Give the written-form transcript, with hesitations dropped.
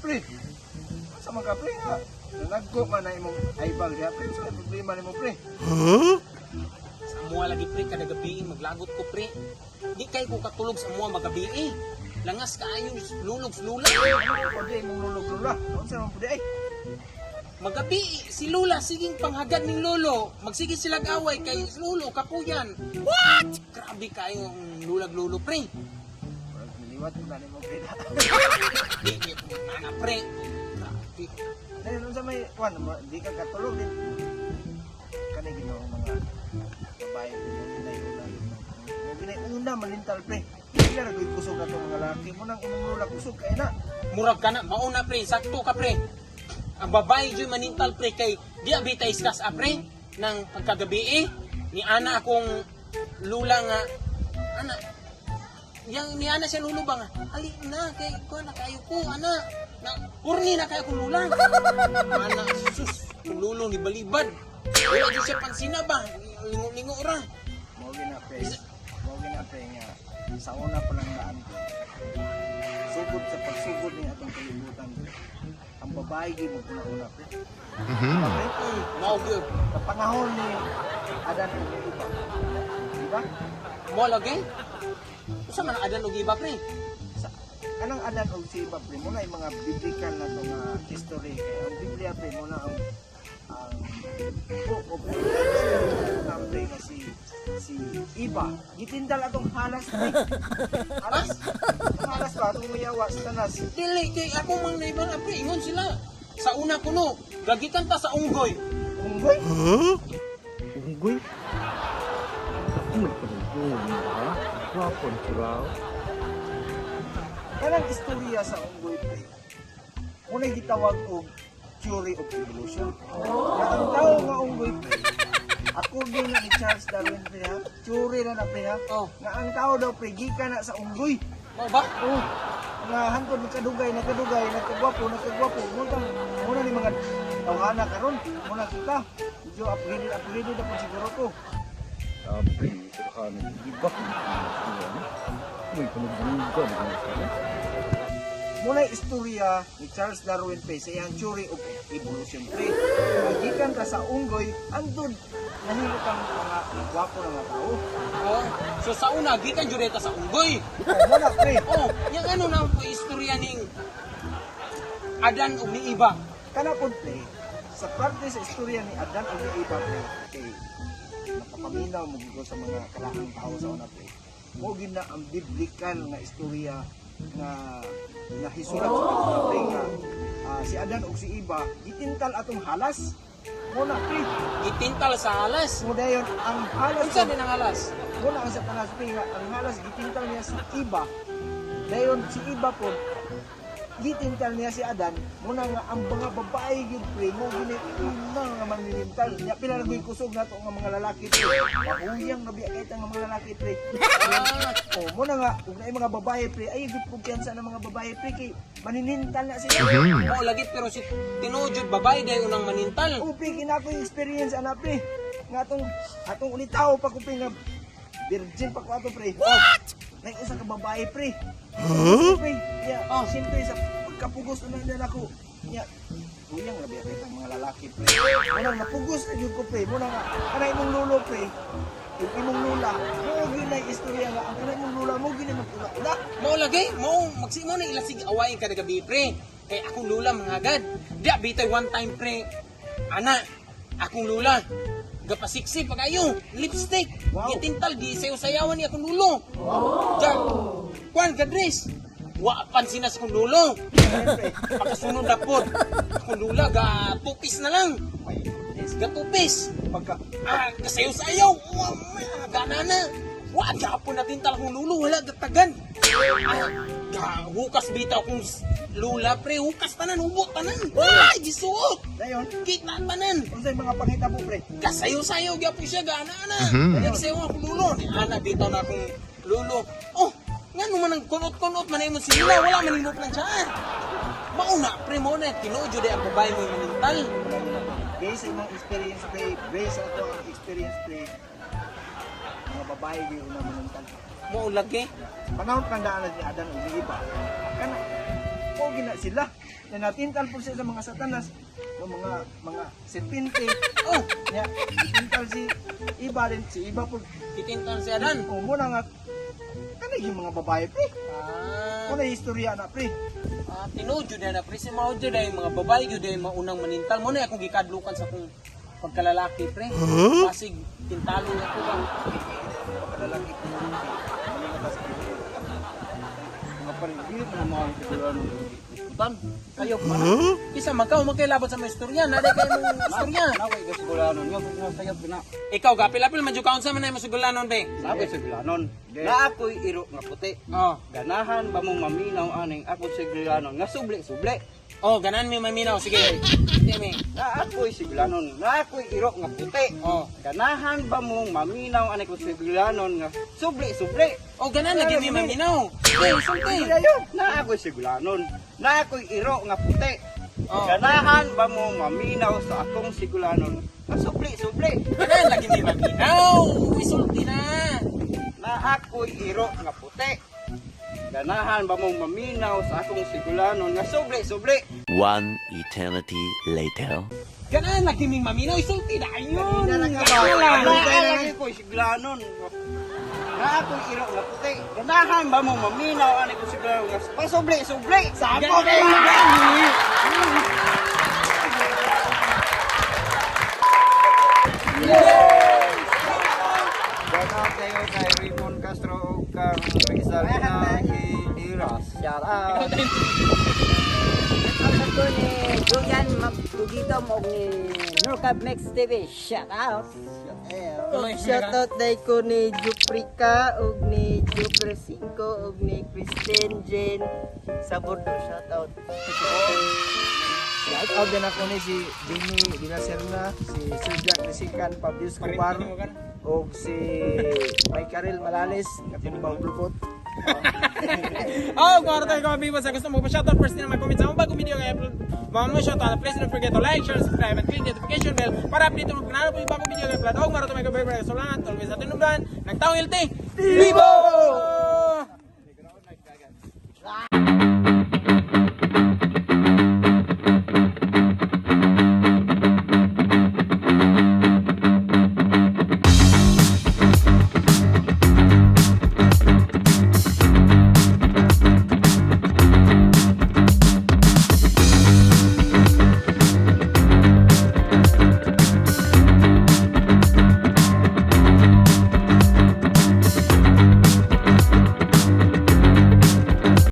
Pre, unsa man ka, pre, nga? Nagko man na imong eyebag diha, pre. Unsa may problema nimo, pre? Sa amuha lagi, pre, kada gabi maglagot ko, pre. Di kay ko katulog sa amuha magabi eh. Langas kaayo lulog lula. Ano ko di imong lulog lula? Unsa man pud ay? Magabi si Lula siging panghagad ning lolo. Magsige sila away kay lolo kapuyan. What? Grabe kayo ang lulag lolo, pre. Murag niliwat ko na nimo, pre. Di di ana, pre. Grabe. Dahil unsa may kuan mo, di ka katulog din. Kani Ginoo mga babae mo ginay una. Mo ginay una malintal, pre. Dili ra gyud kusog ato mga laki mo nang imong lula kusog kay na. Murag ka na mauna, pre, sakto ka, pre. Ang babae jud manintal, pre, kay di abi ta iskas ah, pre, ng pagkagabi eh. Ni ana akong lula nga ana yang ni ana siya lulo ba nga ali na kay ko na kayo ko ana na kurni na kayo kong lula ana sus kung lulo ni balibad wala jud siya pansina ba lingo-lingo ra. Mo gina, pre. Mo gina, pre, nga sa una pa lang daan ko. Sugod sa pagsugod ni atong kalibutan, pre. Ang babae gyud mo una-una, pre. Pre, Mao gyud. sa panahon ni Adan ug Eva. Di ba? Mo lagi usa man ang adan og iba, pre? Sa kanang Adan og si Eva, pre, muna yung mga biblical na to nga history kay ang Biblia, pre, muna ang book of na, pre, nga si Eva gitindal atong halas, pre, halas halas ba atong muyawa sa tanas. Dili kay ako mang naiba na, pre, ingon sila sa una kuno gagikan ta sa unggoy. Unggoy. Unggoy? Ako may panunggoy, ha? Gwapo ang turaw. Kanang istorya sa unggoy, pre, muna gitawag og theory of evolution na ang tao nga unggoy, pre, according na ni Charles Darwin, pre, ha, theory na na, pre, ha, Oh. nga ang tao daw, pre, gikan na sa unggoy. Mao ba? Oh, nga hantod nagkadugay, nagkadugay, nagkagwapo, nagkagwapo. Muna, muna ni mga tawhana karon, muna kita. Medyo upgraded, upgraded na po siguro ko. Sabi, sirhanin, iba kung ano? May panunggoy ka, ha? Muna yung istorya ni Charles Darwin, pre, sa iyang theory of evolution, pre. Nga gikan ka sa unggoy, andun nahimo kang mga gwapo na mga tao. Oh, so sa una gikan jud ta sa unggoy. Oh, muna, pre. Oh, yang ano na ang istorya ning Adan ug ni Iba? Kana pod, pre, sa parte sa istorya ni Adan ug ni Eva, pre, kay nakapaminaw mo gid ko sa mga kalaang tao sa una, pre. Mo gid na ang biblical nga istorya nga nahisulat sa Biblia, pre, nga si Adan ug si Eva gitintal atong halas. Mo na, pre. Gitintal sa halas. Mo dayon ang halas. Unsa din ang halas? Mo na ang sa tanas, pre, nga ang halas gitintal niya si Eva. Dayon si Eva po gitintal niya si Adan. Muna nga ang mga babae gyud, pre, mo gini una nga maninintal niya. Pila ra gyud kusog nato nga mga lalaki, pre? Mahuyang na biya kay nga mga lalaki, pre. Oh, muna nga ug naay mga babae, pre, ay gyud kumpiyansa ng mga babae, pre, kay maninintal na sila. Mao lagi, pero si tinuod jud babae day unang manintal. Oh, pre, kina ko yung experience ana, pre, nga atong atong ulitaw pa ko, pre, nga virgin pa ko ato, pre. What? Nay usa ka babae, pre. Huh? Pre, yeah, Oh. siyempre sa pagkapugos na nila ako. Ya, huyang ra biya kay mga lalaki, pre. Muna napugos na jud ko, pre. Muna nga kanay imong lolo, pre. Ug imong lula, mo gyud na istorya nga ang kanay imong lula mo gyud na mag-ula-ula. Mao lagi, mao magsimo na ila sige awayin kada gabi, pre. Kay akong lula manghagad. Di bitay one time, pre. Ana, akong lula gapasiksi pag ayo lipstick. Wow. Gitintal di sayo-sayawan ni akong lulo. Wow. Ja, kuan ka dress. Wa pansinas akong lulo. Pre, Pagkasunod na pod. Akong lula ga tupis na lang. my goodness. Ga tupis. Pagka Ah, kasayo-sayaw. Wa gana na. Wa gapon na tintal akong lulo, wala gatagan. Ah, ga hukas bitaw akong lula, pre, hukas tanan, hubo tanan. Ay, gisuot. Dayon, Kita manan. unsay mga panghitabo, pre? Kasayo-sayaw gyapon siya gana na. Nagsayaw akong lulo. Ni ana bitaw na akong lulo. Oh, ngano man ang kunot-kunot man imong sinila, wala man imo plantsaan. Mauna, pre, mao na tinuod jud ay ang babae mo manintal. Based sa imong experience, pre, based sa ako ang experience, pre, mga babae di una manuntan. Mao lagi. Panahon kang daan ni Adan ug ni Eva. Kana o gina sila. Na natintal po siya sa mga satanas, o mga serpente. Oh, Nya, gitintal si Iba rin, si Iba po. gitintal si Adan. O mo na nga kanay yung mga babae pre. Ah, Muna istorya na pre. ah, tinuod jud na pre, si mao jud ay mga babae jud ay maunang manintal. Mo na akong gikadlukan sa akong pagkalalaki pre. Pasig tintalo na ko ba. Pagkalalaki po. Malingat sa Mga pare, dili pa na mga sigurado Putan. Kayo pa. Kisa man ka magkailabot sa mga istorya, naday kay mong istorya. Naway ka sigurado nga kung sayop na. Ikaw gapil-apil man jud kaon sa man ay masugulanon be. Sabi siguranon. Na ako'y iro nga puti. Oh. Ganahan ba mong maminaw aning ako siguranon nga subli-subli. Oh, ganan mi maminaw sige. Sige mi. Na ako'y siguranon, na ako'y iro nga puti. Oh. Ganahan ba mong maminaw aning ako siguranon nga subli-subli. Oh, ganan lagi mi maminaw. Sige, sulti. Na ako'y siguranon, na ako'y iro nga puti. Oh. Ganahan ba mong maminaw sa akong siguranon nga subli-subli. Ganan lagi mi maminaw. Isulti na. Na ako'y iro nga puti. Ganahan ba mong maminaw sa akong siguranon nga subli-subli. One eternity later. Ganan lagi mi maminaw, isulti na ayun. Ganina lang ka ba? Wala. Naa lagi ko'y siguranon. Na ako'y iro nga puti. Ganahan ba mong maminaw ani ko siguranon nga pasubli-subli. Sabo kayo gani. Shout out kayo kay Raymond Castro ug kang Rizal na Iras. Shout out. Ang ko ni Julian Magdugitom og ni Norcab Mix TV. Shout out. Shoutout day ko ni Juprika ug ni Jupre 5 ug ni Christine Jane Sabordo. Shoutout. Shout out din ako ni si Jimmy de la Serna, si Sir Jack Resican, Pablo Escobar, o si Mike Malales, nga timbang blukot. Oh, kung ano tayo mga sa gusto mo pa-shoutout, first na mag-comment sa akong bagong video kaya upload. Mga mo shoutout, please don't forget to like, share, subscribe, and click the notification bell para update mo kung ano po yung bagong video kaya upload. Og marato may kabay sa lahat, always sa tinubdan, nagtaong healthy. Vivo!